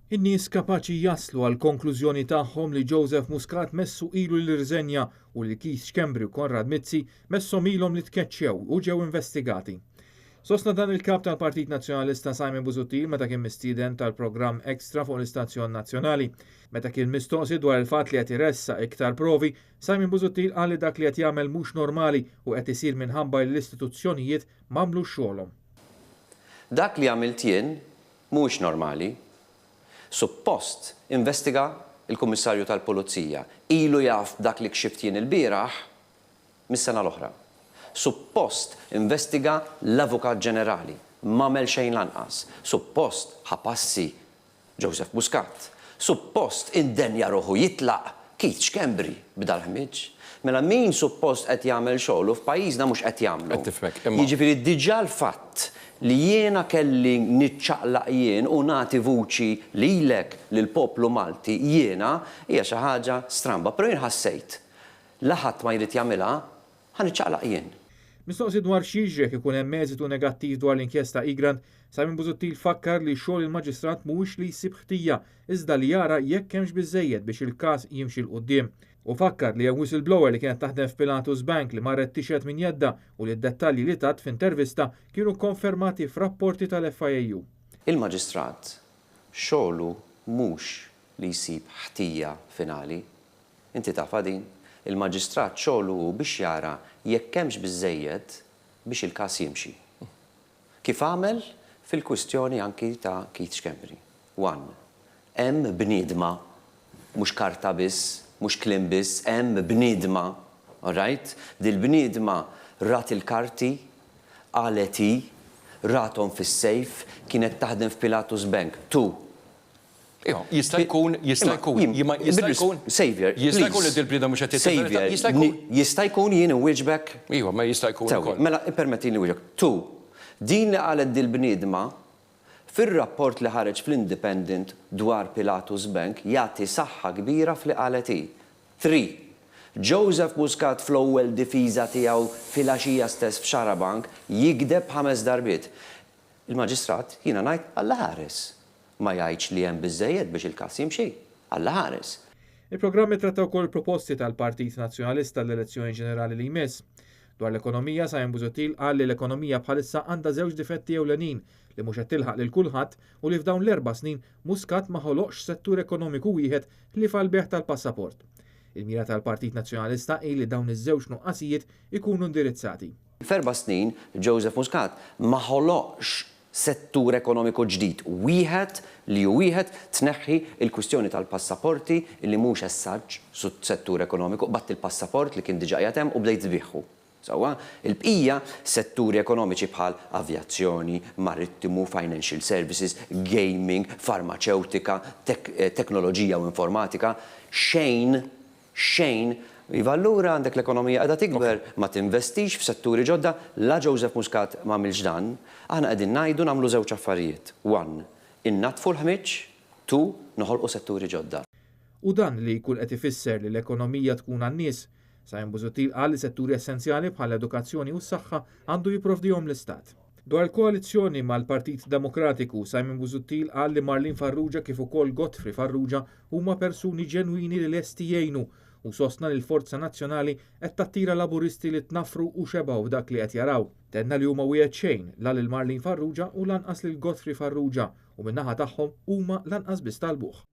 In-nies kapaċi jaslu għall-konklużjoni tagħhom li Joseph Muscat messu ilu li rriżenja u li Keith Schembri u Konrad Mizzi messhom ilhom li tkeċċew u ġew investigati. Sostna dan il-Kap tal-Partit Nazzjonalista Simon Busuttil meta kien mistieden tal-programm Extra fuq l-istazzjon nazzjonali. Meta kien mistoqsi dwar il-fatt li qed iressaq iktar provi, Simon Busuttil qal li dak li qed jagħmel mhux normali u qed isir minħabba li l-istituzzjonijiet m'għamlux xogħolhom. Dak li għamilt jien Mhuwiex normali. Suppost investiga l-Kummissarju tal-Pulizija. Ilu jaf b'dak li kxift jien ilbieraħ mis-sena l-oħra. Suppost investiga l-Avukat Ġenerali. M'għamel xejn lanqas. Suppost ħa passi Joseph Muscat. Suppost indenja ruħu jitlaq Keith Schembri b'dal-ħmieġ. Mela min suppost qed jagħmel xogħlu f'pajjiżna mhux qed jagħmlu. Qed nifhmek, imma. Jiġifieri diġà l-fatt li jiena kelli niċċaqlaq jien u nagħti vuċi lilek, lill-poplu Malti, jiena, hija xi ħaġa stramba. Però jien ħassejt la ħadd ma jrid jagħmilha, ħa niċċaqlaq jien. Mistoqsi dwar x'jiġri jekk ikun hemm eżitu negattiv dwar l-inkjesta Egrant, Simon Busuttil fakkar li xogħol il-Maġistrat mhuwiex li jsib ħtija iżda li jara jekk hemmx biżżejjed biex il-każ jimxi 'l quddiem. Hu fakkar li hemm whistleblower li kienet taħdem f'Pilatus Bank li marret tixhed minn jeddha u li d-dettalji li tat f'intervista kienu kkonfermati f'rapporti tal-FIAU. Il-Maġistrat xogħlu mhux li jsib ħtija finali. Inti tafha din. Il-Maġistrat xogħlu hu biex jara jekk hemmx biżżejjed biex il-każ jimxi. Kif għamel fil-kwistjoni anki ta' Keith Schembri. One. Hemm bniedma, mhux karta biss, mhux kliem biss, hemm bniedma, all right? Dil-bniedma rat il-karti, qalet hi, rathom fis-safe, kienet taħdem f'Pilatus Bank. Two. Iva, jista' jkun, jista' jkun, jista' jkun. Saviour, please. Jista' jkun li dil-bniedem mhux qed jgħid il-verità. Jista' jkun. Jista' jkun jien inwieġbek? Iva, ma jista' jkun ukoll. Mela, ippermettili nwieġbek. Two, din li qalet dil-bniedma, fir-rapport li ħareġ fl-Independent dwar Pilatus Bank jagħti saħħa kbira f'li qalet hi. Three, Joseph Muscat fl-ewwel difiża tiegħu filgħaxija stess f'Xarabank jigdeb ħames darbiet. Il-Maġistrat, jiena ngħid, Alla ħares. Ma jgħidx li hemm biżżejjed biex il-każ jimxi. Alla ħares. Il-programm ittratta wkoll proposti tal-Partit Nazzjonalista għall-elezzjoni ġenerali li jmiss. Dwar l-ekonomija, Simon Busuttil qal li l-ekonomija bħalissa għandha żewġ difetti ewlenin, li mhux qed tilħaq lil kulħadd u li f'dawn l-erba' snin Muscat ma ħoloqx settur ekonomiku wieħed ħlief għall-bejgħ tal-passaport. Il-mira tal-Partit Nazzjonalista hi li dawn iż-żewġ nuqqasijiet ikunu indirizzati. F'erba' snin, Joseph Muscat ma ħoloqx settur ekonomiku ġdid wieħed li hu wieħed, tneħħi l-kwistjoni tal-passaporti li mhux essaġġ settur ekonomiku, qbadt il-passaport li kien diġà qiegħed hemm u bdejt tbigħhu. Sewwa? Il-bqija setturi ekonomiċi bħal avjazzjoni, marittimu, financial services, gaming, farmaċewtika, teknoloġija u informatika, xejn Xejn. Iva allura għandek l-ekonomija qiegħda tikber, ma tinvestix f'setturi ġodda, la Joseph Muscat m'għamilx dan, aħna qegħdin ngħidu nagħmlu żewġ affarijiet, one, innaddfu l-ħmieġ, two, noħolqu setturi ġodda. U dan li jkun qed ifisser li l-ekonomija tkun għan-nies. Simon Busuttil qal li setturi essenzjali bħall-edukazzjoni u s-saħħa għandu jipprovdihom l-Istat. Dwar il-koalizzjoni mal-Partit Demokratiku, Simon Busuttil qal li Marlene Farrugia kif ukoll Godfrey Farrugia huma persuni ġenwini li lesti jgħinu u sostna li l-Forza Nazzjonali qed tattira Laburisti li tnaffru u xebgħu b'dak li qed jaraw. Tenna li hu ma wiegħed xejn, la lil Marlene Farrugia u lanqas lil Godfrey Farrugia u min-naħa tagħhom huma lanqas biss talbuh.